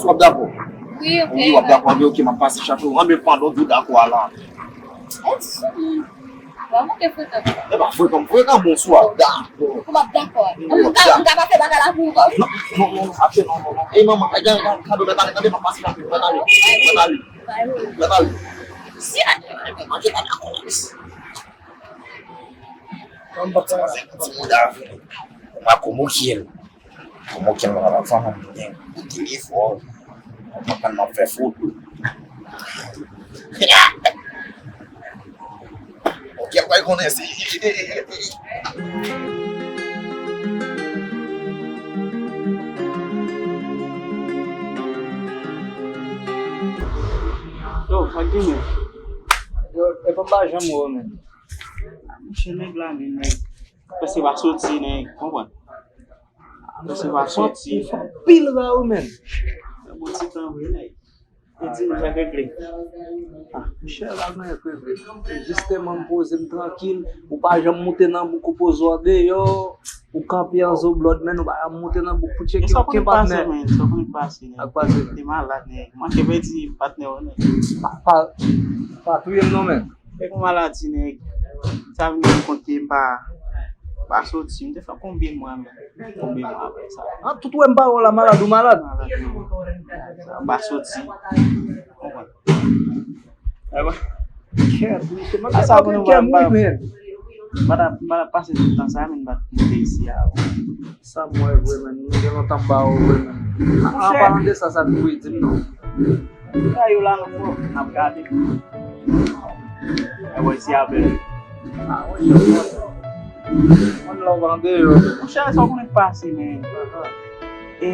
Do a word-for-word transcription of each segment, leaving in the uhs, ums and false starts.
W ap dakò? Wi, ok. Wi, w ap dakò. Anben, ok, m ap pase chache w. Anben, pandan w di w dakò a la. E ti soumoun. Ba manke frekan. E pa frekan, frekan, bonswa. Dakò. Kòman w ap dakò? M ka, m ka pa fè bagay la pou ou kòm? Non, non, non, non, achte non, non, non. E manman, e gen, gen kado, mèt ale, tande, m ap pase chache w. Mèt ale. Mèt ale. Mèt ale. Si, manje pa dakò. Mwen pa komoke l. Komoke l, mwen pa fanm, mwen gen telefòn. Mwen pa konn mwen fè foto. Ok, mwen konnen si. Yo, sa k gen, men? Yo, e pa m pa janm wè w, men. Monchè, nèg la, men, nèg. Prèske pa soti, nèg. Konprann? Prèske pa soti. Fè anpil ba ou, men. Fè bon ti tan vre, nèg. E di nou fè regle. Ah, monchè, pa gen anyen k regle. Jisteman, m poze m trankil. Ou pa janm moute nan bouk ou poze w andeyò. Ou kanpe an zoblòd, men ou pa janm moute nan bouk pou tcheke okenn patnè. Men sa w konn k pase, men. Sa w konn k pase, nèg. Sa k pase? Te malad, nèg. Manke pèdi patnè w, nèg. Pa, pa, pa touye m non, men. E pou maladi, nèg. Sa vin rann kont ke m pa, pa soti. M te fè konbyen mwa, men? Konbyen mwa apre sa? An, tout wè m pa wè w la, malad ou malad? Malad, men. Sa, m pa soti. Konprann? Kèt, mesye, m ap gen kè m wi, men. M pa t ap, m pa t ap pase tout tan sa, men m pa t moute isi a. Sa m wè vre, men. M gen lontan m pa wè w vre, men. An palan de sa, sa k pou di m non. Sa yo la, nou fò, n ap gade. E bò isi a bèl. Ah, wi, wi. Moun la w andeyò. Monchè, sa w konnen k pase, men. E,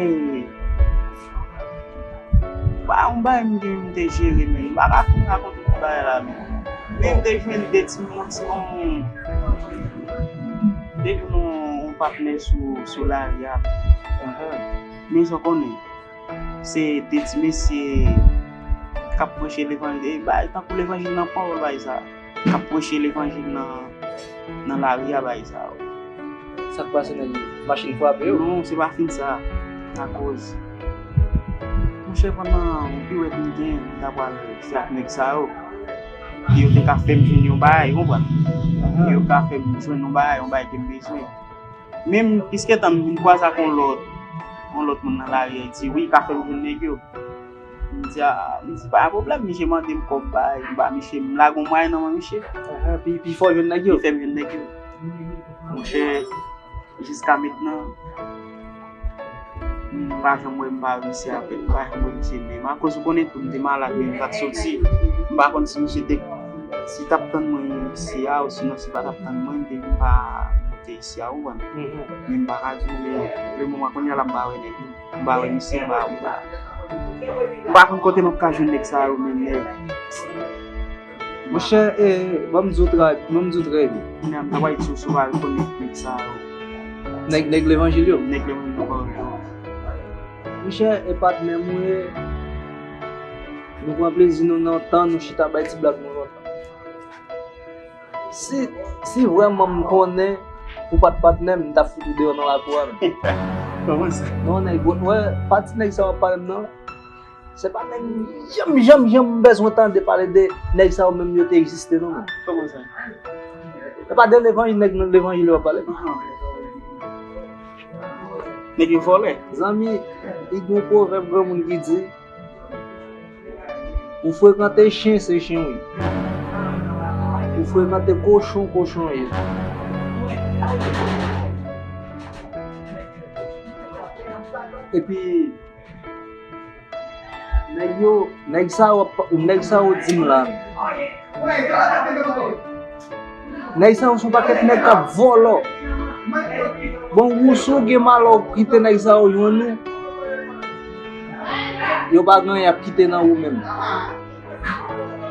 ba, yon bagay m gen, m te jere, men. M pa ka fin rakonte tout bagay la, men. Men m te jwenn de timoun, timoun. Depi nou, yon patnè sou, sou lari a. Men sa w konnen. Se de ti mesye k ap preche levanjil, e bay, tankou levanjil nan pawòl, bay sa. K ap preche levanjil nan, nan lari a, bay sa yo. Sa k pase, nèg yo? Machin frape yo? Non, se pa fin sa. Akoz, monchè, pandan yon piwèt m gen, m ta pral fè ak nèg sa yo. Yo te ka fè m jwenn yon bagay, ou konprann? Yo ka fè m jwenn yon bagay, yon bagay ke m bezwen. Men m, piske tan m vin kwaze ak yon lòt, yon lòt moun nan lari a, li di, wi, li ka fè m jwenn nèg yo. M di, a, m di, pa gen pwoblèm, misye mande m kòb, bay, m ba misye, m lage yon mwayen nan men misye. Ahan, pi, pi fò jwenn nèg yo. Li fè m jwenn nèg yo. Monchè, jiska mentnan, m pa janm wè, m pa wè misye avè l, m pa janm wè misye menm. Akoz ou konnen tou, m te malad, men m pa t soti. M pa konn si misye te, si t ap tann mwen isi a, ou sinon si pa t ap tann mwen, m te vin pa moute isi a, ou konprann. Men m pa ka di w, men lemoman kounye a la, m pa wè nèg yo. M pa wè misye, m pa, m pa, m pa konn kote m ap ka jwenn nèg sa yo, menm nèg. Monchè, e, ban m di w trè, ban m di w trè byen. Kounye a, m ta pral di w si w pa rekonèt nèg sa yo. Nèg, nèg levanjil yo? Nèg levanjil yo, pa yo. Monchè, e patnè m ou ye. Nou pran plezi nou nan tan nou chita bay ti blag nou lontan. Si, si vrèman m konnen ou pa t patnè m, m t ap fout ou deyò nan lakou a menm. Kòman sa? Non, nèg, w wè, pati nèg sa w ap pale m nan, se pa nèg janm, janm, janm m bezwen tande pale de nèg sa yo menm yo te egziste non, menm. Kòman sa? E pa de levanjil, nèg nan levanjil yo ap pale. Ahan. Nèg yo vòlè. Zanmi, li gen yon pwovèb granmoun ki di, ou frekante chen, se chen w ye. Ou frekante kochon, kochon w ye. Epi, nèg yo, nèg sa yo, nèg sa yo di m la. Nèg sa yo se yon pakèt nèg k ap vòlò. Bon, ou si w gen malè w kite nèg sa yo jwenn ou, yo pa gen anyen y ap kite nan ou menm.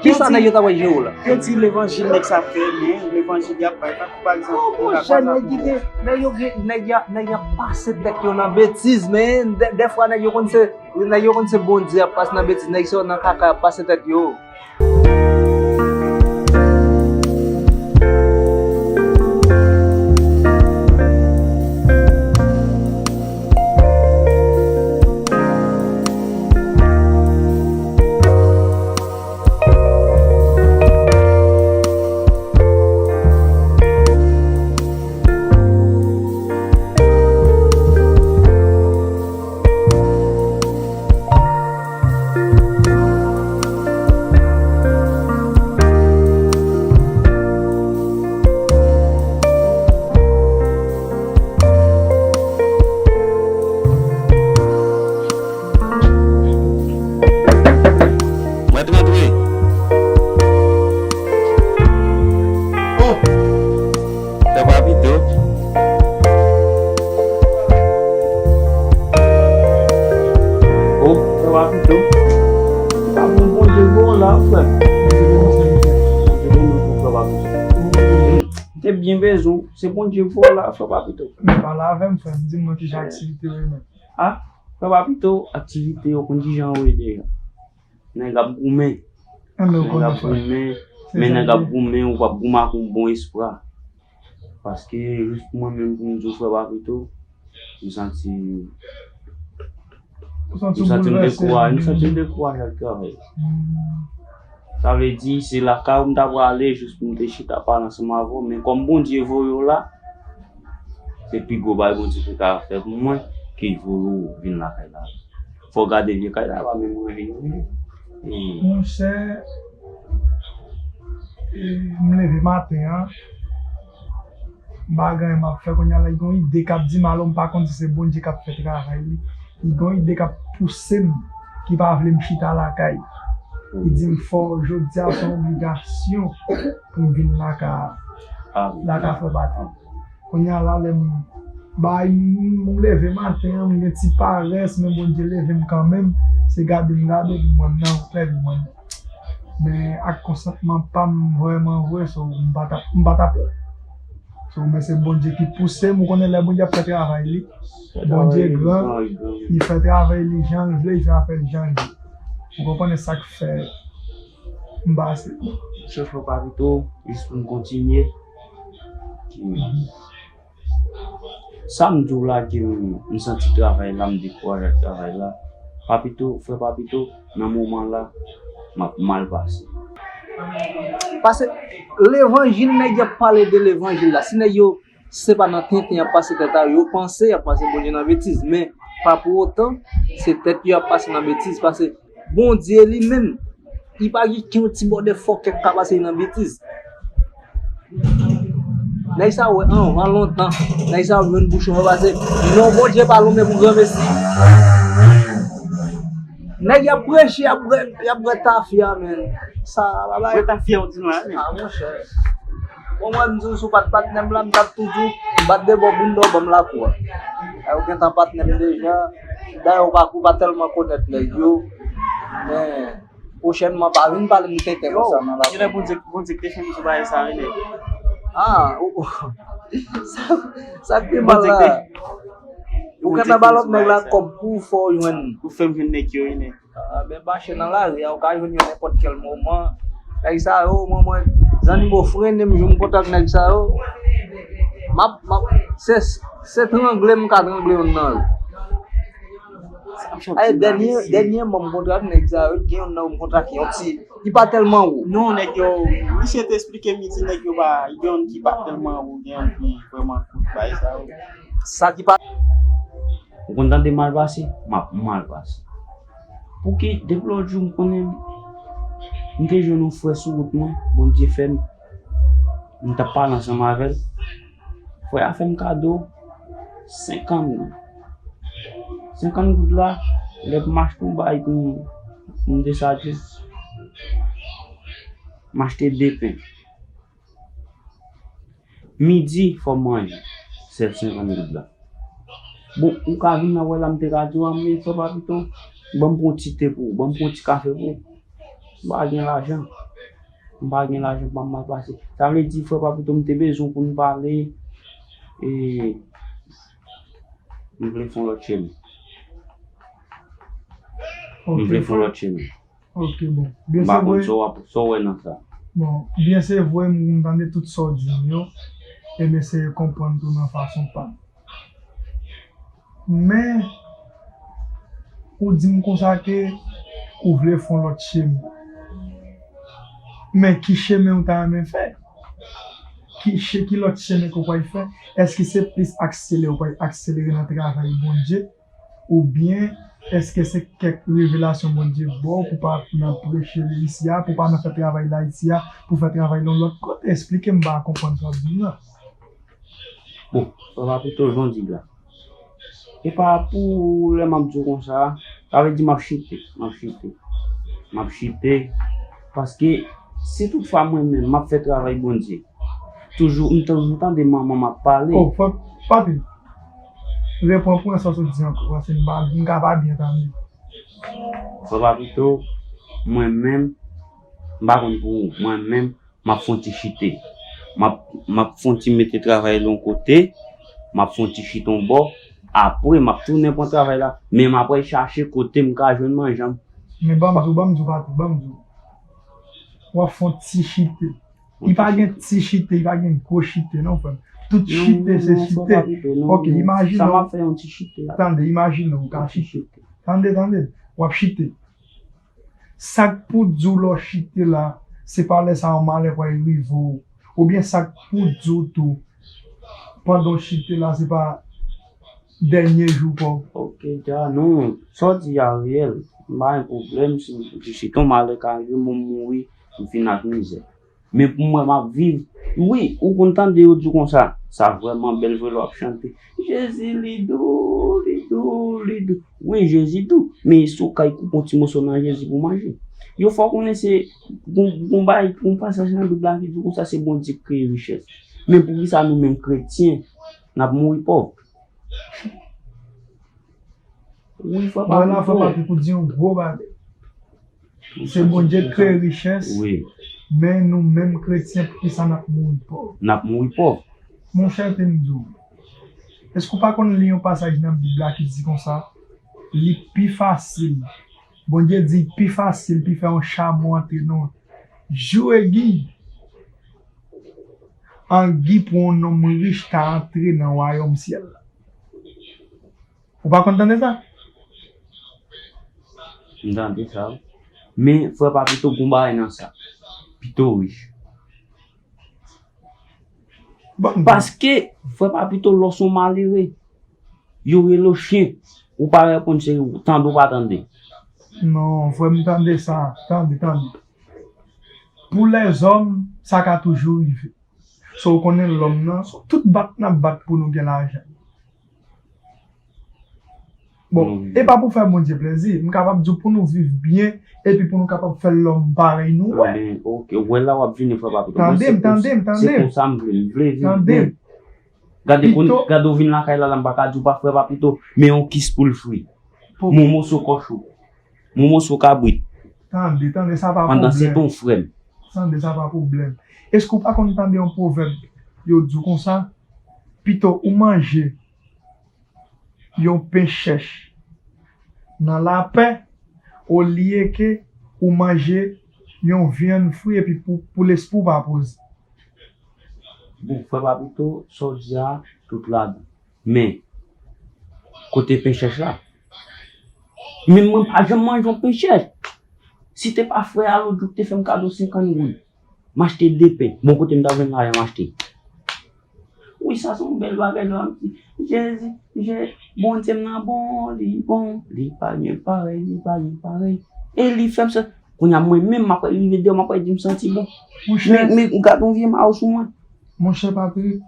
Kisa nèg yo ta pral jere w la? Yo di levanjil nèg sa fè, men levanjil y ap bay, tankou pa egzanp, oh, monchè, nèg ki gen, nèg yo gen, nèg y a, nèg y ap pase tèt yo nan betiz, men dè, dèfwa nèg yo konn se, nèg yo konn se Bondye y ap pase nan betiz, nèg sa yo nan kaka y ap pase tèt yo. M bezwen w, se Bondye voye w la, frè Papito. Men pale avè m, frè m, di m non kijan aktivite yo ye menm. A, frè Papito, aktivite yo konn kijan yo ye deja. Nèg ap goumen. Nèg ap goumen, men nèg ap goumen, ou p ap goumen ak yon bon espwa. Paske, jis pou mwen menm, pou m di w, frè Papito, m santi, m santi m dekouraje, m santi m dekouraje ak travay. Sa vle di, se lakay ou m ta prale, jis pou m te chita pale ansanm avè w, men kòm Bondye voye w la, se pi gwo bagay Bondye te ka fè pou mwen, ke voye w vin lakay la. Fò w gade vye kay la, pa menm anyen. Monchè, e, m leve maten an, m pa gen anyen m ap fè kounye a la, gen yon ide k ap di m, alò m pa konn si se Bondye k ap fè travay li. Gen yon ide k ap pouse m, ki pa vle m chita lakay. Li di m fò, jodi a se yon obligasyon pou m vin lakay, lakay frè Patrick. Kounye a la, lè m bay, m leve maten an, m gen ti parès, men Bondye leve m kanmenm. Se gade m gade, epi m wè m nan yon trè, epi m wè m. Men ak konsantman pa m vrèman vre, so, m pa t ap, m pa t ap la. So, men se Bondye ki pouse m, ou konnen lè Bondye ap fè travay li. Bondye gran, li fè travay li jan l vle, li fè afè l jan l vle. Ou konprann, e sa k fè m pase. Chèf mwen pa pito, jis pou m kontinye. Sa m di w la ke m, m santi travay la, m dekouraje ak travay la. Papito, frè Papito, nan moman la, m ap mal pase. Paske levanjil, nèg y ap pale de levanjil la. Si nèg yo, se pa nan tenten y ap pase tèt a yo, yo panse y ap pase Bondye nan betiz. Men, pa pou otan, se tèt yo y ap pase nan betiz. Paske Bondye li menm, li pa gen yon ti bòdè fòkè k ka pase li nan betiz. Nèg sa yo wè anvan lontan, nèg sa yo jwenn bouch yo pase. Non, Bondye pa lonmen pou granmesi. Nèg y ap preche, y ap bwè, y ap bwè tafya, men. Sa, babay. Bwè tafya, ou di nou la, men. A, monchè. Bon, mwen, m di w, si w pa t patnè m la, m t ap toujou bat de bò bounda w ban m lakou a. Ay, ou gentan patnè m deja. Dayè, ou pa, ou pa tèlman konèt nèg yo. Men, pwochènman, pa vin pale m tenten konsa nan lakou. Genlè Bondye, Bondye k te fè m sou bagay sa, wi, nèg. A, ou, ou, sa, sa k pi mal la. Ou gentan ba lòt nèg la kòb pou w fè w jwenn. Ou fè m jwenn nèg yo, wi, nèg. A, ben, mache nan lari a, ou ka jwenn yo nenpòt kèl moman. Nèg sa yo, mwen, mwen, zannimo frennen m, jou m kontre ak nèg sa yo. M ap, m ap, se, se trangle m ka trangle youn nan yo. Ay, dènye, dènyèman m kontre ak nèg sa yo, gen youn nan yo m kontre ak yon ti, li pa tèlman wo. Non, nèg yo, misye te eksplike m, li di nèg yo pa, gen youn ki pa tèlman wo, gen youn ki vrèman kout, bagay sa yo. Sa ki pa Ou konn tande mal pase? M ap mal pase. Pouki depi lòt jou m konnen m te jwenn yon frè sou wout mwen, Bondye fè m, m t ap pale ansanm avè l. Frè a fè m kado senkant goud. Senkant goud la, lè pou m achte yon bagay pou m, pou m desaje, m achte de pen. Midi, fò m manje. Sèl senkant goud la. Bon, ou ka vin nan wè la, m te ka di w, a, men frè Papito, ban m pran yon ti te pou ou, ban m pran yon ti kafe pou ou. M pa gen lajan. M pa gen lajan, pa m mal pase. Sa vle di, frè Papito, m te bezwen pou n pale. E, m vle fè yon lòt chemen. M vle fè yon lòt chemen. Ok, bon. M pa konn sa w ap, sa w wè nan sa. Bon, byen se vre, m, m tande tout sa w di m yo, e m eseye konprann tou nan fason pa m. Men, ou di m konsa ke ou vle fè yon lòt chemen. Men ki chemen ou ta renmen fè? Ki che-, ki lòt chemen ke w pral fè? Èske se plis akselere, ou pral akselere nan travay Bondye? Oubyen èske se kèk revelasyon Bondye ba w pou pa nan preche isi a, pou pa nan fè travay la isi a, pou fè travay nan lòt kote? Esplike m, m pa konprann sa w ap di m nan. Bon, sa va pito jan w di la. E pa pou lè m ap di w konsa, sa vle di m ap chite, m ap chite. M ap chite, paske si toutfwa mwen menm m ap fè travay Bondye, toujou, m toujou tande manman m ap pale. Oh, frè Papi, repran pwen sa w sot di ankò, paske m pa, m ka pa byen tande. Frè Papito, mwen menm, m pa konn pou ou, mwen menm, m ap fè yon ti chite. M ap, m ap fè yon ti mete travay la yon kote, m ap fè yon ti chita yon bò, apre m ap tounen pran travay la, men m ap al chache kote m ka jwenn manje m. Men ban m di w, ban m di w, Patrick, ban m di w. W ap fè yon ti chite. Li pa gen ti chite, li pa gen gwo chite, non, frè m. Tout chite, se chite. Ok, imajine w. Sa m ap fè yon ti chite la. Tande, imajine w ka chite. Tande, tande. W ap chite. Sa k pou di w lè w chite la, se pa lè sa yon malè pral rive w. Oubyen sa k pou di w tou, pandan w chite la, se pa dènye jou pa w. Ok, dja, non, sa w di a reyèl. M pa gen pwoblèm si, si, si yon malè ka rive m, m mouri, m fin ak mizè. Men pou mwen, m ap viv. Wi, ou konn tande yo di w konsa, sa vrèman bèl vre lè w ap chante. Jezi li dou, li dou, li dou. Wi, Jezi dou. Men si w kay koupe yon ti moso nan Jezi pou manje. Yo fè w konnen se gon, gon bagay, gon pasaj nan Bib la ki di w konsa se Bondye k kreye richès. Men poukisa nou menm kretyen, n ap mouri pòv? Wi, frè Patrick. Wè la, frè Patrick, ou di yon gwo bagay. Se Bondye k kreye richès, men nou menm kretyen, poukisa n ap mouri pòv? N ap mouri pòv. Monchè, te m di w, èske w pa konn li yon pasaj nan Bib la ki di konsa, li pi fasil, Bondye di pi fasil pou fè yon chamo antre nan yon jou egi, angi pou yon nonm rich ta antre nan wayòm syèl la. Ou pa konn tande sa? M tande sa, wi. Men, frè Papito, gon bagay nan sa. Pito rich. Bon, paske, frè Papito, lè w se yon malere, yo rele w chen. Ou pa reponn, se tande ou pa tande. Non, frè m, tande sa. Tande, tande. Pou lèzòm, sa ka toujou rive. So, ou konnen lòm nan, so, tout bat n ap bat pou nou gen lajan. Bon, e pa pou fè Bondye plezi, m kapab di w pou nou viv byen, epi pou nou kapab fè lòm parèy nou wè. Men, ok, wè la w ap vini, frè Papito. Tande m, tande m, tande m. Se konsa m vle, m vle viv byen. Tande m. Gade, gade w vin lakay la, la m pa ka di w pa frè Papito, men yon kis pou l fri. Yon moso kòchou. Yon moso kabrit. Tande, tande, sa pa pwoblèm. Pandan se ton frè m. Tande, sa pa pwoblèm. Èske w pa konn tande yon pwovèb yo di w konsa? Pito ou manje yon pen chèch nan lapè, olye ke ou manje yon vyann fri epi pou, pou lespri w pa poze. Bon, frè Papito, sa w di a, tout ladan. Men, kote pen chèch la? Men mwen pa janm manje yon pen chèch. Si te pa frè a lòt jou ki te fè m kado senkant goud, m achte de pen. Bon, kote m ta jwenn lajan m achte? Wi, sa se yon bèl bagay lè w ap di, Jezi, Je-, Bondye m nan bon, li bon, li pa gen parèy, li pa gen parèy. E li fè m sa. Kounye a mwen menm, m ap rive deyò, m ap di m santi bon. Men, men, gade yon vye mayo sou mwen. Monchè Patrick,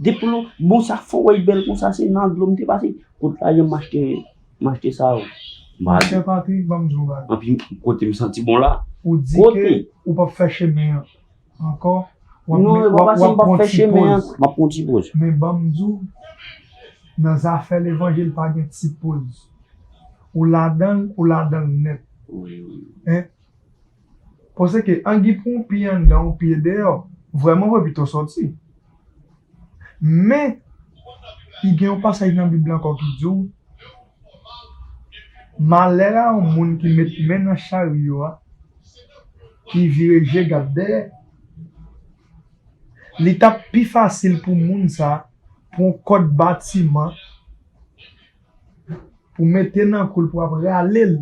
depi lè, bon, sa fè w wè l bèl konsa, se nan dlo m te pase. Kot lajan m achte, m achte sa yo? M pa di. Monchè Patrick, ban m di w yon bagay. Anpi, kote m santi bon la? Ou di ke ou p ap fè chemen an ankò. W ap non, men, w ap, w ap pran ti poz. M ap pran ti poz. Men ban m di w, nan zafè levanjil pa gen ti poz. Ou ladan l, ou ladan l nèt. Wi, wi. Hein? Paske angi pou yon pye anndan, yon pye deyò, vrèman vre pito sòti. Men, li gen yon pasaj nan Bib la ankò ki di w, malè a yon moun ki met men nan charyo a, ki vire je gad dèyè. Li t ap pi fasil pou moun sa, pou yon kòd batiman, pou mete nan kou l, pou ap rale l,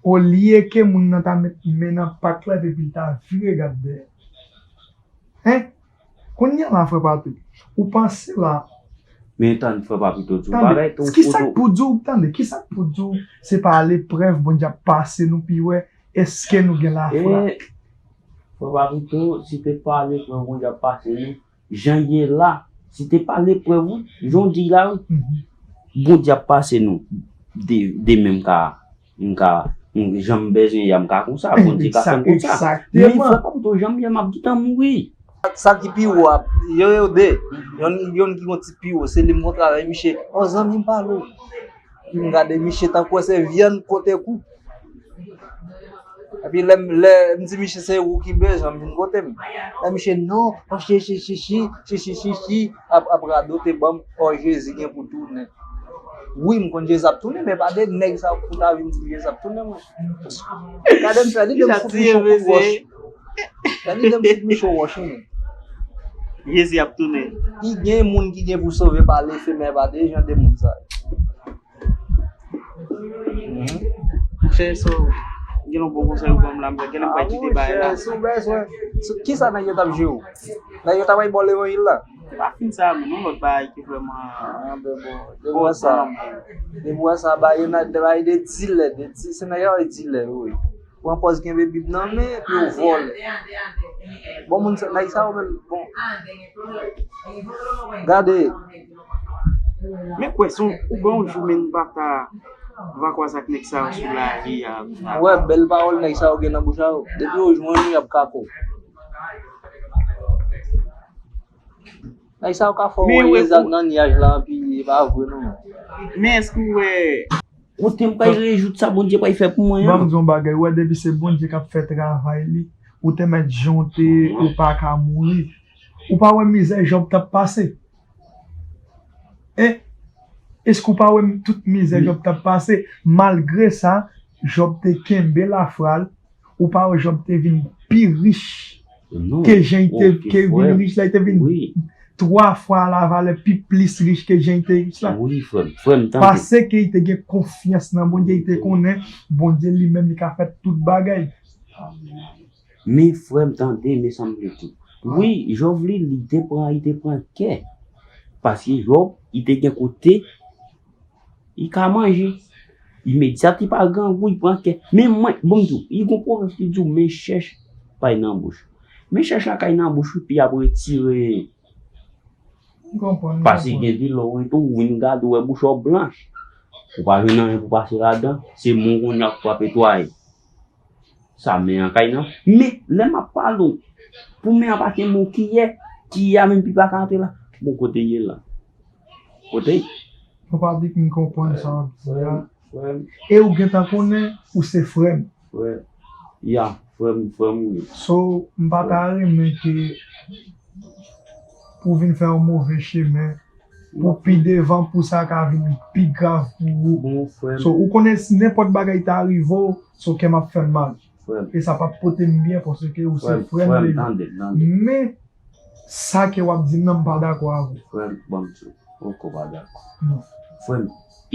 olye ke moun nan ta met men nan pak la epi l ta vire gad dèyè. Hein? Kounye a la, frè Patrick, ou panse la. Men tann frè Papito di w bagay tou. Kisa k pou di w, tande, kisa k pou di w, se pa leprèv Bondye ap pase nou pi wè, èske nou gen lafwa? E, frè Papito, si te pa leprèv Bondye ap pase nou, jan ye la, si te pa leprèv, wi, jan w di la, wi, Bondye ap pase nou de, de menm ka, m ka, m, jan m bezwen ye a, m ka konsa, Bondye ka fè m konsa. Men frè Papito, jan m ye a, m ap gentan mouri. Sa ki pi wo a, yo, yo de, yonn, yonn ki gon ti pi wo, se li m konn travay, misye, yon zanmi m pale w. M gade misye tankou se vyann kote kou. Epi lè m, lè m di misye se ou ki bezwen, m vin kote m. Lè misye non, oh, chi, chi, chi, chi, ap, ap radote ban m, oh, Jezi gen pou tounen. Wi, m konn Jezi ap tounen, men pa de nèg sa pou ta vin di m Jezi ap tounen, mwen. Gade m fè, li de m fout misye yon kout wòch. Gade li de m fout misye yon wòch, wi. Jezi ap tounen. Ki gen moun ki gen pou sove pa lefe, men pa de jan de moun sa yo. Monchè, so, gen yon bon konsèy ou ban m la, m gen lè m pral kite bay la. Sou bezwen. Sou, kisa nèg yo t ap jwe w? Nèg yo t ap bay bò levanjil la? Se pa fin sa, men yon lòt bagay ki vrèman. Ah, ben bon. Depi w wè sa, depi w wè sa, bay yo nan, bay de dilè, de di, se nèg yo, dilè, wi. Pran pòz kenbe Bib nan men, epi w vòlè. Bon, moun sa, nèg sa yo menm, bon. Gade. Men kwè, se yon, ou gen yon jou, men m pa ta va kwaze ak nèg sa yo sou lari a. Ou wè, bèl pawòl nèg sa yo gen nan bouch a yo. Depi yo jwenn ou, y ap kako. Nèg sa yo ka fè w wè Jezi nan nyaj la, anpi e pa vre, non. Men èske w wè Kote m pral rezoud sa Bondye pral fè pou mwen an? Ban m di yon bagay, ou wè depi se Bondye k ap fè travay li, ou te mèt jan w te ye, ou pa ka mouri. Ou pa wè mizè Jòb t ap pase? E, èske ou pa wè tout mizè Jòb t ap pase? Malgre sa, Jòb te kenbe lafwa l, ou pa wè Jòb te vin pi rich ke jan l te, ke vin rich la, li te vin twa fwa la valè pi plis rich ke jan l te rich la. Wi, frè m, frè m, tande. Paske li te gen konfyans nan Bondye, li te konnen Bondye li menm li ka fè tout bagay. Men frè m, tande, men sa m vle di. Wi, Jòb li, li te pran, li te pran kè. Paske Jòb, li te gen kote li ka manje. Imedyat li pa grangou, li pran kè. Men mwen, bon, m di w, li gon pwovèb ki di w, men chèch pa nan bouch. Men chèch la ka nan bouch ou, epi y ap retire. Paske gen de lè w ret ou vin gade, ou wè bouch ou blanch. Ou pa jwenn anyen pou pase ladan. Se men w kounye a k frape twaye. Sa men an kay nan. Men, lè m ap pale w, pou men an pa te men w kiyè, kiyè a menm pi pa ka antre la. Bon, kote l ye la? Kote l? Papa Dick, m konprann sa w ap di a. E ou gentan konnen ou se frè m. Frè. Ya, frè m, frè m ou ye. So, m pa ta renmen ke pou vin fè yon move chemen, pou pi devan, pou sa ka vin pi grav pou ou. Bon, frè m. So, ou konnen si nenpòt bagay ta rive w, so kè m ap fè m mal. Frè m. E sa p ap pote m byen paske ou se frè m deja. Men, sa ke w ap di m nan, m pa dakò avè w. Frè m, ban m di w, ou pa dakò. Non. Frè m,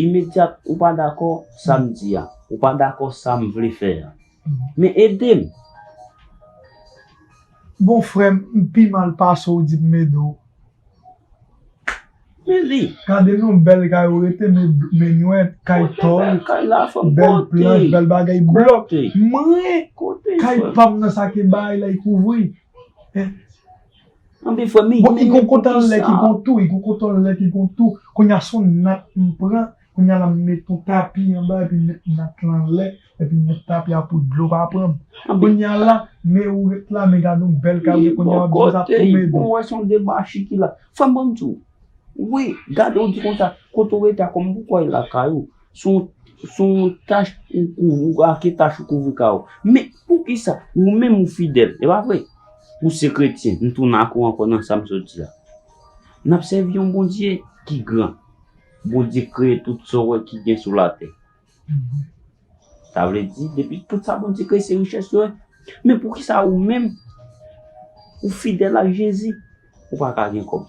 imedyat, ou pa dakò sa m di a. Ou pa dakò sa m vle fè a. Men ede m. Bon, frè m, m pi mal pase w di m ede w. Men li. Gade non bèl kay ou rete, men, men nwèt, kay tòl, bèl planch, bèl bagay, blòk. Mwen, kay pa m nan sa ke bagay la, li kouvri. Anben, frè m, bon, li gon kote anlè ki gon tou, li gon kote anlè ki gon tou. Kounye a se yon nat m pran, kounye a la m met yon tapi anba, epi m met nat lan anlè, epi m met tapi a pou dlo pa pran m. Kounye a la, men ou ret la, men gade yon bèl kay ou gen kounye a, w ap di sa tou men. Bon, wè se yon demachi ki la. Frè m, ban m di w. Wi, gade w di konsa, kote w rete a kòm pou kwè lakay ou. Se yon, se yon tach ou kouvri, ou rake tach ou kouvri kay ou. Men, poukisa? Ou menm ou fidèl, e pa vre? Ou se kretyen, m tounen ak ou ankò nan sa m sot di a. N ap sèvi yon Bondye ki gran. Bondye kreye tout sa w wè ki gen sou latè. Sa vle di, depi tout sa Bondye kreye se richès yo ye. Men poukisa ou menm, ou fidèl ak Jezi, ou pa ka gen kòb?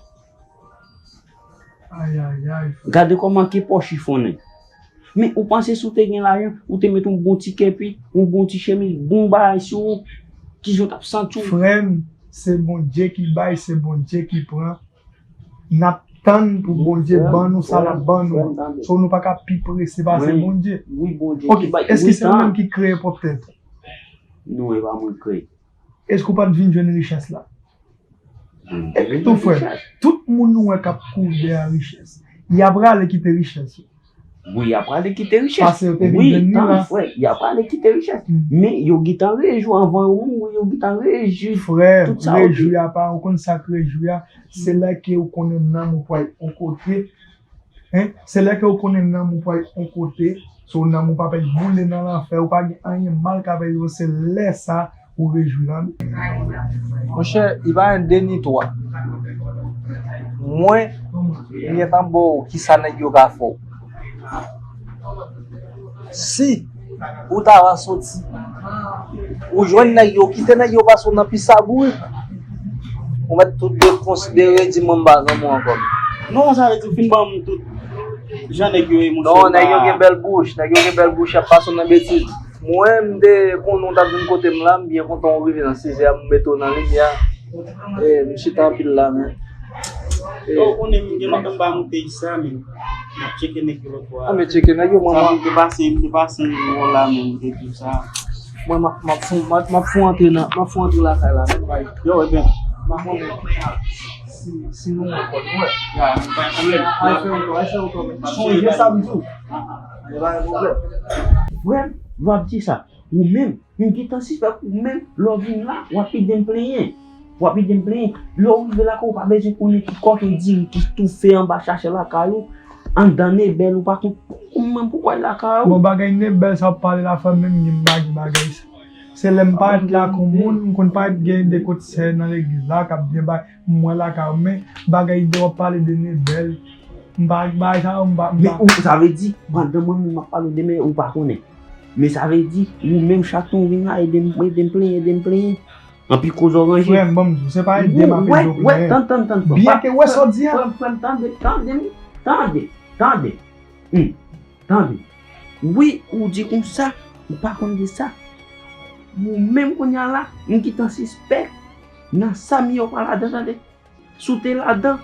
Ayayay, frè. Gade kòman ke pòch chifonnen. Men ou panse si w te gen lajan, ou te met yon bon ti kèpi, yon bon ti chemiz, bon bagay sou ou, kijan w t ap santi w? Frè m, se Bondye ki bay, se Bondye ki pran. N ap tann pou Bondye ban nou sa l ap ban nou. So nou pa ka pi prese pase Bondye. Wi, Bondye ki bay. Ok, èske se ou menm ki kreye pwòp tèt ou? Non, e pa mwen k kreye. Èske ou pa t vin jwenn richès la? Epi tou, frè, tout moun ou wè k ap kouri dèyè richès, y a prale kite richès yo. Wi, y a prale kite richès. Paske yo te vin jwenn li la. Wi, tann, frè, y a prale kite richès. Men yo gentan rejwi anvan yo mouri, yo gentan rejwi. Frè, rejwi a pa, ou konn sa k rejwi a? Se lè ke ou konnen nanm ou pral yon kote. Hein? Se lè ke ou konnen nanm ou pral yon kote. So, nanm ou p ap boule nan lanfè, ou pa gen anyen mal k ap rive w, se lè sa ou rejwi la. Monchè, li pa gen de ni twa. Mwen, m gentan ba w kisa nèg yo ka fè w. Si ou ta va soti, ou jwenn nèg yo, kite nèg yo pase w nan pis sa bourik. Ou mèt tout dekonsidere, di mwen m pa zanmi w ankò. Non, sa vle di ou fin ban m tout jan nèg yo ye, monchè. Non, nèg yo gen bèl bouch, nèg yo gen bèl bouch, y ap pase w nan betiz. Mwen, m te konnen w t ap vin kote m la, m byen kontan w rive nan sizè a, m mete w nan limyè. Eh, m chita anpil la, men. Yo, ou konnen m gen lontan m pa moute isi a, men m ap tcheke nèg yo lòt bò a. Ah, men tcheke nèg yo, mwen. Sa m te pase, m te pase wò la, men m te di sa. Mwen, m ap, m ap fon, m ap, m ap fon antre nan, m ap fon antre lakay la, men. Yo, ebyen. M ap fon antre. Si, si nou wè kòd, nou wè. Ya, pa gen pwoblèm. Ay fè wout, ay fè wout, men. Sonje sa m di w. Pa gen pwoblèm. Frè m, w ap di sa. Ou menm, m gentan sispèk ou menm, lè w vin la, w ap ede m plenyen. W ap ede m plenyen. Lè w rive lakay ou, ou pa bezwen konnen ki kòkenn diri ki toufe anba chache lakay ou, anndan Nebèl, ou pa konn kouman pou w al lakay ou. Bon, bagay Nebèl sa w ap pale la, frè m, menm m pa gen bagay sa. Se lè m parèt la kon moun, m konn parèt gen de kote sè nan legliz la k ap byen bay, m wè lakay ou, men bagay de w ap pale de Nebèl, m pa ak bagay sa yo, m pa, m Men pa. Ou, sa vle di, pandan mwen menm m ap pale w de Nebèl, ou pa konnen. Men sa vle di, ou menm chak tan ou vin la, ede m, ede m plenyen, ede m plenyen. Anpi koze w ranje. Frè m, ban m di w, se pa ede m ap ede w plenyen. Tann, tann, tann, tann. Byen ke w wè sa w di a. Frè m, frè m, tande, tande, tande, tande. Hmm, tande. Wi, ou di konsa, ou pa konn de sa. Ou menm kounye a la, m gentan sispèk nan sa m ye w pa ladan, tande. Si w te ladan,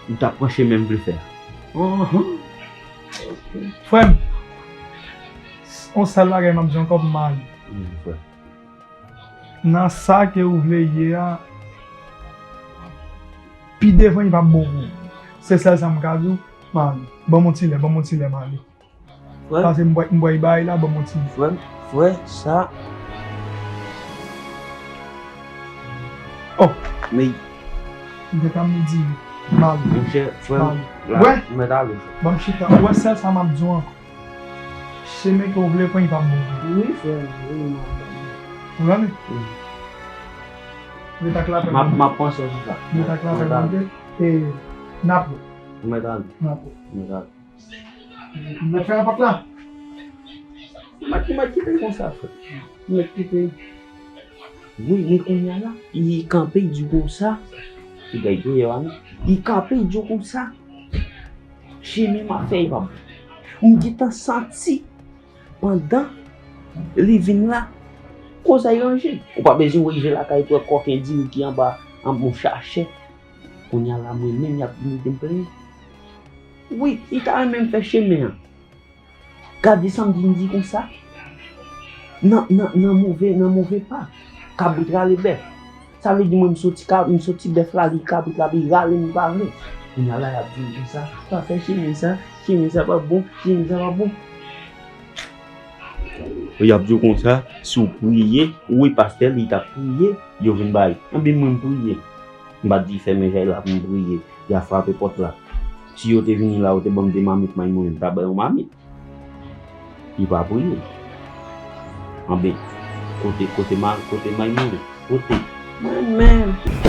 ou t ap pran chemen m vle fè a. Anhan. Frè m, yon sèl bagay m ap di w ankò pou m ale. Wi, frè. Nan sa ke ou vle ye a, pi devan li p ap bon pou ou. Se sèl sa m ka di w, m ale. Ban m yon ti lè, ban m yon ti lè, m ale. Frè. Pase m bwè, m bwè bagay la, ban m yon ti. Frè, frè, sa. Oh. Men. M te ka m di mal. Monchè, frè, m, la, m mèt ale. Ban m chita. Ou wè sèl sa m ap di w ankò. Chemen ke w vle pran, li p ap bon pou ou. Wi, frè, wi, m ap. Ou tande? Wi. Ret ak lapè. M ap, m ap panse sou sa. Ret ak lapè, tande? E, n ap wè. M mèt ale. N ap wè. M mèt ale. Mwen fè yon pòt la. Mwen mèt kite l konsa, frè. Mwen mèt kite l. Wi, men kounye a la, li kanpe, li di w konsa. Li bay dèyè a, non. Li kanpe, li di w konsa. Chemen m ap fè, li p ap bon. M gentan santi, pandan li vin la, koze a ranje. Ou pa bezwen rive lakay pou wè kòkenn diri ki anba, anba yon sachè. Kounye a la, mwen menm, y ap vin ede m plenyen. Wi, li ta renmen m fè chemen an. Gade sa m di, m di konsa. Nan, nan, nan move, nan move pa. Kabrit rale bèf. Sa vle di mwen, m soti ka, m soti bèf la, li kabrit la, li rale m, li pa vle. Kounye a la, y ap di m konsa, pa fè chemen sa, chemen sa p ap bon, chemen sa p ap bon. Y ap di w konsa, si w priye, wi, pastè, li t ap priye, yo vin ba li. Anben mwen, m priye. M pa t di fèmen jay la pou m priye. Y a frape pòt la. Si yo te vini la, yo te ban m de mamit may moulen, m ta ba yo mamit. Li pa priye. Anben, kote, kote ma, kote may moulen? Kote? Mwen menm.